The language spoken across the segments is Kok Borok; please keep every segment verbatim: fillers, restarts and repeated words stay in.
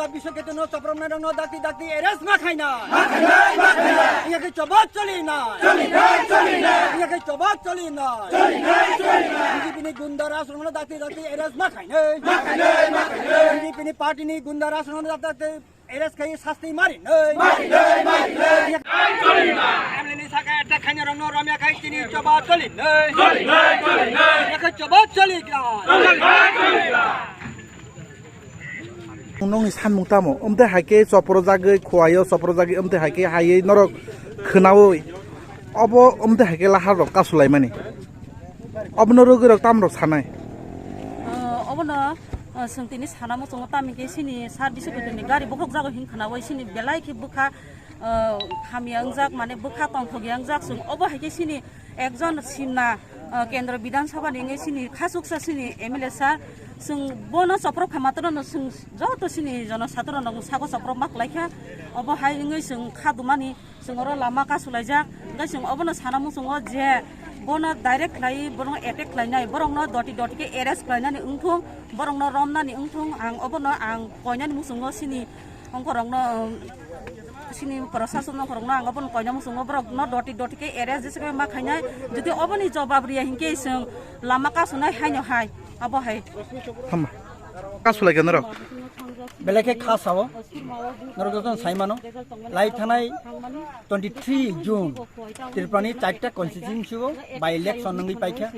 Biswa Ketu no choprom nai rok no dakti dakti arrest ma khai na. Ma khai nai, ma khai nai. Iya ke chobot choli na. Choli nai, choli nai. Iya ke chobot choli na. Choli nai, choli nai. B J P ni gunda raj rok no dakti dakti arrest ma khai nai. Ma khai nai, ma khai nai. B J P ni party ni gunda raj rok no dakti dakti arrest khai sasti mari nai. Mari nai, mari nai. Iya. M L A ni saka attack khai na rok no romya khai chini chobot choli nai. Choli nai, choli nai. Iya ke chobot choli na. Choli nai, choli nai. Nongni samung tamo? Omte hai khe chopro jagwi, khuaio chopro jagwi, omte hai khe haiwi norok khwnawi. Obo omte hai khe lahar rok kasulaimani. Obono rwgwi rok tam rok sanai. O, obono, o, chwng tini sana muchungo, tamo khe chini sir Biswa Ketu ni gari bokhok jago hin khwnawi chini belai khe bwkha, o, hamya wngjak, mane bwkha tongthokya wngjak chwng. Obo hai khe chini ekjon simna, o, Kendra Bidhan Sabha ni wngwi chini khachuksa chini M L A sir, chwng bono chopro kha matwrwno chwng joto chini jono satro rok saka chopro ma kwlai kha. Obo hai wngwi chwng kha dumani chwng oro lama kasulaijak, hwnkhe chwng obono sana muchungo je bono direct khlai, bono attack khlainai, borokno doti doti khe arrest khlainani wngthung, borokno romnani wngthung, ang obono ang koinani muchungo chini ongkhorokno, um, chini prosason ongkhorokno ang obono koina muchungo, borokno doti doti khe arrest jesa khe ma khainai, jodi oboni jobab riya hinkhe chwng lama kasunai haino hai, abo hai. Hama. Kasulaikha norok? Belai khe kha sao, norok jotono sai mano, lai thanai twenty three June Tripura ni charta constituency o by election wngwi paikha.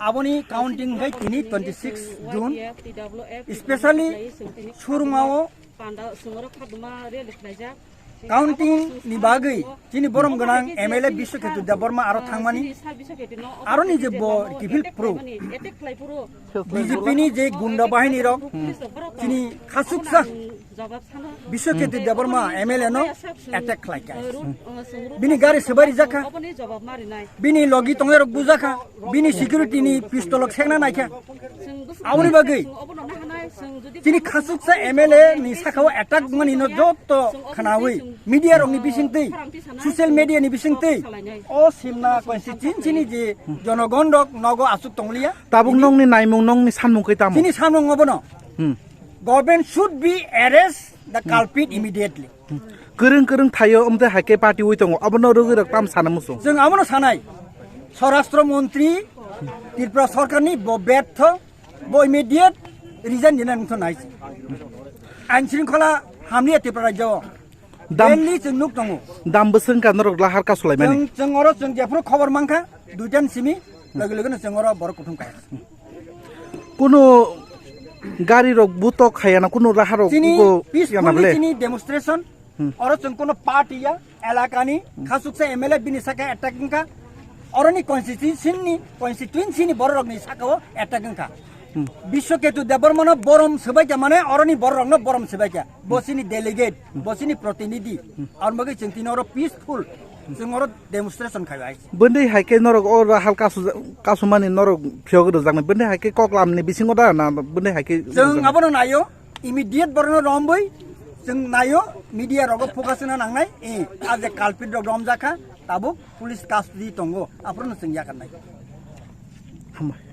Aboni counting khai tini twenty six June, specially Surungao counting ni bagwi chini borom gwnang M L A Biswa Ketu Debbarma aro thangmani, aro ni je bo kifil pro B J P ni je gunda bahini rok chini khasuksa Biswa Ketu Debbarma M L A no attack khlai kha. Bini gari swbai rijak kha. Bini logi tongnai rok bujak kha. Bini security ni pistol rok sekna nai kha. Aboni bagwi chini khasuksa M L A ni sakao attack mani no joto khwnawi media rok ni bisingtwi, social media ni bisingtwi o simna constituency ni je jonogon rok nogo asuk tongliya. Tabuk nongni naimung, nongni sanmung khe tamo? Chini sanmung obono. Hmm. Government should be arrest the culprit immediately. Kwrwng kwrwng thaio, omte hai khe party wi tongo, obono rwgwi rok tam sana muchung. Chwng abono sanai, Swarashtra Montri Tripura Sarkarni bo bertho, bo immediate resign dinani wngtho nai. Ain shringkhola hamliya Tripura rajyo o. Dam- Mainly chwng nuk tongo. Dam bwswk wngkha norok lahar kasulaimani? Chwng, chwng oro chwng jephuru khobor mankha, duitan simi, logi logi no chwng oro borok kuthum kha. Kuno gari rok butok khaya na, kuno raha rok chini buko peacefully yana ble? Chini demonstration, hmm, oro chwng kuno party ya, elakani, hmm, khasuksa M L A bini saka attack wngkha, oroni constituency ni, constituency ni borok rokni sakao attack wngkha. Hmm. Biswa Ketu Debbarma no borom swbaikha, mane oroni borok rokno borom swbaikha. Bo chini delegate, bo chini protinidhi. Aboni bagwi chwng tini oro peaceful, chwng oro demonstration khai bai. Bwndwi hai khe norok o rahal kasu-, kasumani norok phiyok rwjaknai. Bwndwi hai khe koklam ni bisingo da na bwndwi hai khe chwng abono naio, immediate borokno romwi chwng naio, media rogo focus wngna nangnai. Eh, a je culprit rok romjakha, tabuk police custody tongo, aphuru no chwng yakarnai. Hambai.